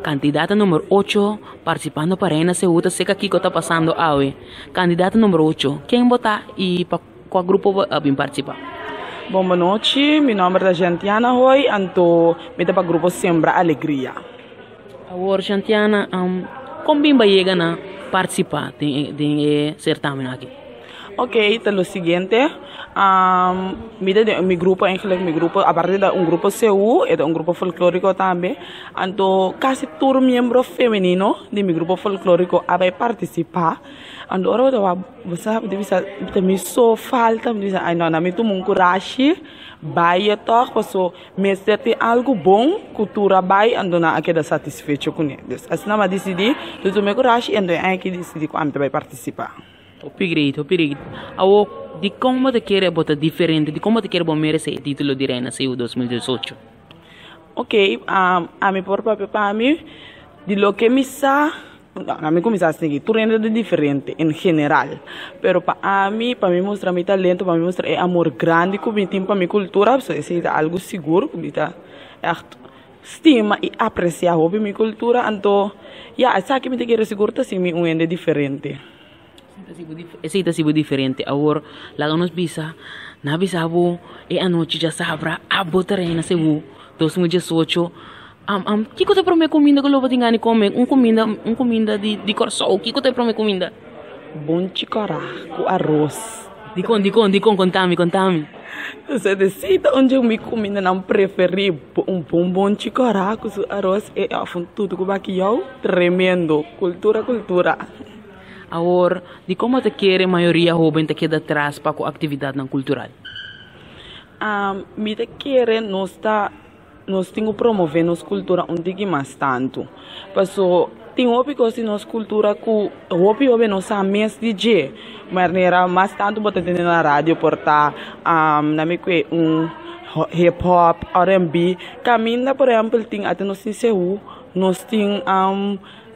Kandidata number 8 partisipando pa Reina Seú ta seka kiko ta pasando awe. Kandidata number 8, ken bo ta i pa kua grupo bo a bin partisipá? Bon nochi, mi nòmber ta Gentiana Hoy, anto mi ta pa grupo Sembra Alegria. Awor Gentiana, kon bin bo a yega na partisipá den e sertamen aki? Ok, ta lo siguiente. Mi grupo eigenlijk, mi grupo, aparte di un grupo Seú, e ta un grupo folklóriko tambe. Anto kasi tur miembro femenino di mi grupo folklóriko a bai partisipá. Anto ora bo ta wak, bo sa, bo ta bisa, ta mi so falta, mi ta bisa, ai no, na mi tuma un kurashi, bai e tòg, paso mester tin algu bon ku tur a bai, anto nan a keda satisfecho kuné. Dus asina mi a disidí di tuma e kurashi, anto e aña aki disidí ku ami ta bai partisipá. Hopi great, hopi great. Awor, dikon bo ta kere bo ta diferente? Dikon bo ta kere bo meresé e título di Reina Seú 2018? Ok, ami por papia pa mi di loke mi sa, ami kuminsá sigui, tur hende ta diferente en general, pero pa ami, pa mi mustra mi talento, pa mi mustra e amor grandi ku mi tin pa mi kultura, pasobra esei ta algu sigur ku mi ta ègt stima i apresiá hopi mi kultura, anto ya esaki mi ta kere sigur ta hasi mi un hende diferente. Esei ta sibu diferente. Awor, laga nos bisa, na bisa bo e anochi djasabra abo ta Reina Seú 2018. Kiko ta e promé kuminda ku lo bo tin gana di kome? Un kuminda, un kuminda di Kòrsou. Kiko ta e promé kuminda? Bonchi kòrá ku aros. Dikon, dikon, dikon? Kontami, kontami. Esei ta un di mi kumindanan preferí. Un bon bonchi kòrá ku su aros e òf un tutu ku bakiyou. Tremendo. Kultura, kultura. Awor, di komo ta kere mayoria hoben ta keda tras pa ku aktividatnan kultural? Mi ta kere nos ta nos tin ku promové nos kultura un tiki mas tantu. Paso tin hopi kos di nos kultura ku hopi hoben no sa mes di dje. Manera mas tantu bo ta tende na radio por ta na mi kue un hip hop, R&B. Kaminda por ehèmpel tin ata nos tin Seú, nos tin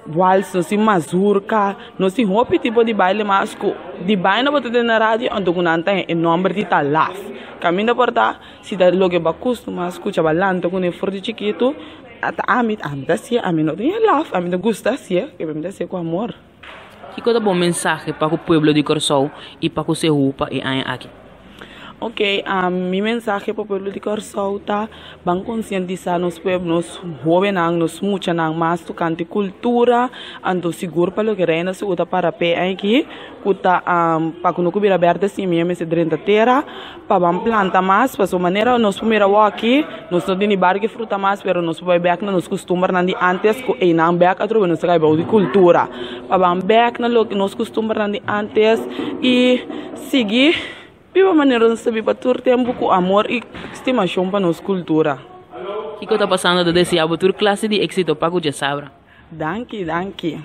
Wals, nos tin mazurka, nos tin hopi tipo di baile mas ku di baina bo ta tende na radio anto ku nan ta e nomber di ta laf. Kaminda por ta si ta loke bo a kustuma skucha bo a lanta kuné for di chikitu ata ami ami ta hasié ami no tin e laf ami ta gusta hasié mi ta hasié ku amor. Kiko ta bo mensahe pa ku pueblo di Kòrsou i pa ku Seú pa e aña aki? Ok, mi mensahe pa pueblo di Kòrsou ta, ban konsientisá nos pueblo, nos hóbennan, nos muchanan mas tokante kultura, anto sigur pa loke Reina Seú ta para p'e aki, ku ta pa ku no ku bira bèrdè simia mester drenta tera, pa ban planta mas, pasobra manera nos por mira awor aki, nos no tin ni barki fruta mas, pero nos por bai bèk na nos kustumbernan di ántes ku einan bèk atrobe nos ta kai bou di kultura, pa ban bèk na loke nos kustumbernan di ántes i sigui. Biba manera nos ta biba tur tempu ku amor i stimashon pa nos kultura. Kiko ta pasando ta deseá bo tur klase di éksito pa ku djasabra. Danki, danki.